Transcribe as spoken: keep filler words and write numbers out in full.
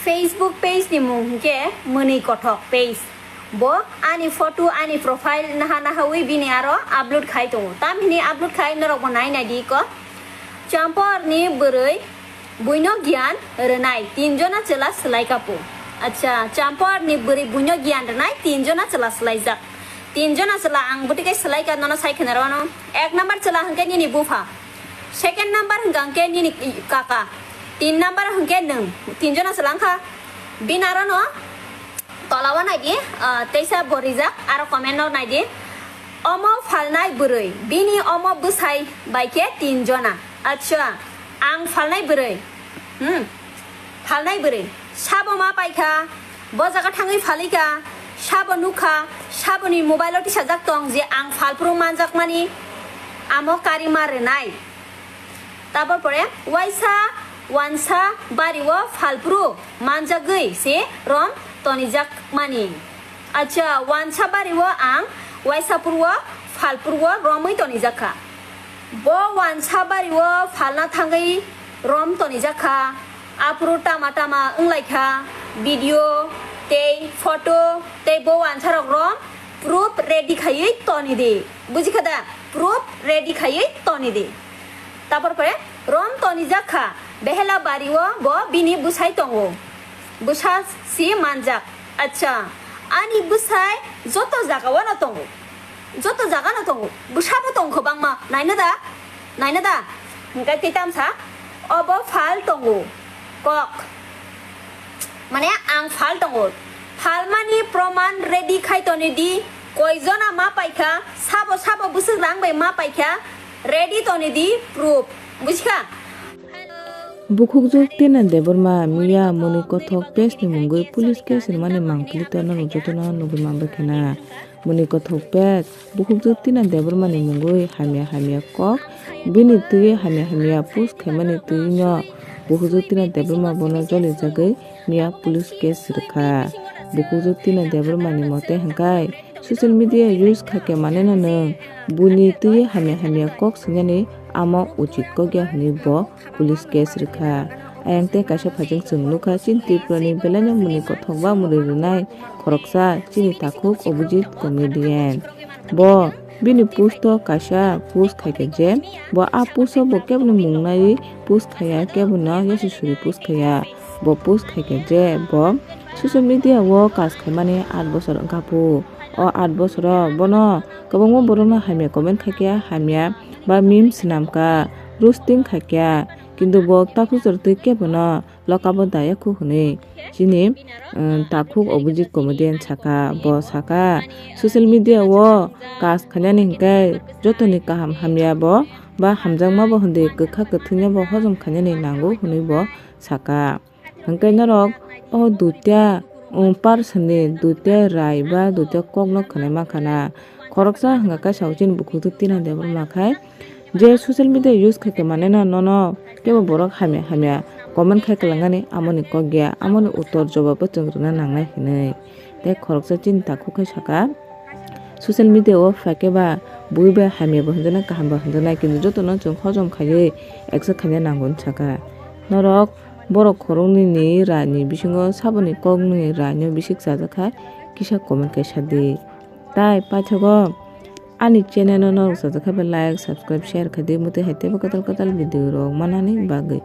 Facebook page ni mung hwnkhe Mwnwi Kothok page. Bo ani photo, ani profile naha nahawi bini aro upload khai tongo. Tamhini upload khai norok bo nai nai di ko. Champor ni bwrwi buino giyan rwnai tin jona chwla swlai kapu. Acha, Champor ni bwrwi buino giyan rwnai tin jona chwla swlaijak. Tin jona chwla ang bwtwi khe swlai ka nono sai khna rwano. Ek number chwla hwnkhe nini bupha. Second number hwnkha hwnkhe nini kaka. Tin number hwnkhe nwng. Tin jona chwla wngkha. Bini aro no tola o nai di, ah, teisa bo rijak, aro comment no nai di. Omo phalnai bwrwi, bini omo bwsai bai khe tin jona. Acha, ang phalnai bwrwi. Hmm. Phalnai bwrwi. Sabo ma paikha, bo jaga thangwi phalikha, sabo nukha, saboni mobile o tisajak tong je ang phalphuru manjakmani, amo karima rwnai. Tabor pore waisa wansa bari o phalphuru manjagwi se rom tonijakmani. Acha, wansa bari o ang waisa phuru o phalphuru o romwi tonijakha. Bo wansa bari o phalna thangwi rom tonijakha. Aphuru tama tama wnglaikha, video tei photo tei bo wansarok rom proof ready khaiwi tonidi. Bujikha da? Proof ready khaiwi tonidi. Tabor pore rom tonijakha, behela bari o bo bini bwsai tongo. Bwsa si manjak. Acha, ani bwsai joto jaga o no tongo. Joto jaga no tongo. Bwsa bo tongkho bangma. Naina da? Naina da? Hwnkhe tei tamsa, obo phal tongo. Kok. Mane ang phal tongo. Phalmani proman ready khai toni di. Koi jona ma paikha, sabo sabo bwswk rang bai ma paikha, ready toni di proof. Bujikha? Bukhukjwk Tina Debbarma miya Mwnwi Kothok page ni mungwi police case rwmani mangpili torno jotono nugwi manbai khna. Mwnwi Kothok page, bukhukjwk Tina Debbarma ni mungwi hamya hamya kok, bini twi hamya hamya post khaimani twi no bukhukjwk Tina Debbarma bono jolijagwi miya police case rwkha. Bukhukjwk Tina Debbarma ni mote hwnkhe social media use khaikhe maneno nwng buini twi hamya hamya kok swinani amo uchit kok ya hwnwi bo police case rwkha. Ayang tei kaisa phaijak chwng nukha chini Tripura ni belaino Mwnwi Kothok ba mwrwi rwnai khoroksa chini takhuk Abhijit comedian. Bo bini post o kaisa post khaikha je bo a post o bo keboni mung naiwi post khaiya, kebono yasi suri post khaiya. Bo post khaikha je bo social media o kaj khaimani aat bosor wngkha phu. O aat bosoro bono kwbangma borokno hamya comment khaikha, hamya ba meme swnamkha, roasting khaikha. Kintu bo takhuk chwrwtwi kebono lokabo dayakhu hwnwi chini, um, takhuk Abhijit comedian saka. Bo saka, social media o kaj khainani hwnkhe jotoni kaham hamya bo ba hamjakma bo hwnwi kwkha kwthwino bo hojom khainani nango hwnwi bo saka. Hwnkhe norok o duita, um, person ni duita rai ba duita kokno khwnai mankha na. Khoroksa hwnkha khe sao chini bukhuk twi Tina Debbarma khai je social media use khaikhe maneno nono kebo borok hamya hamya comment khai kwlangani amoni kok ya, amoni uttor jobab bo chwng rwna nangnai hwnwi. Tei khoroksa chini takhuk khai saka, social media o phaikhe ba bui bai hamya bo hwnjaknai, kaham bo hwnjaknai, kintu jotono chwng hojom khaiwi accept khaina nango hwn saka. Norok borok khoroknwi ni rai ni bisingo saboni koknwi rai no bisik chajak kha kisa comment kaisa di. Tai paithago ani channel no norok chajak kha ba like, subscribe, share khai di, mutwi hai teibo kwtal kwtal video rok manani bagwi.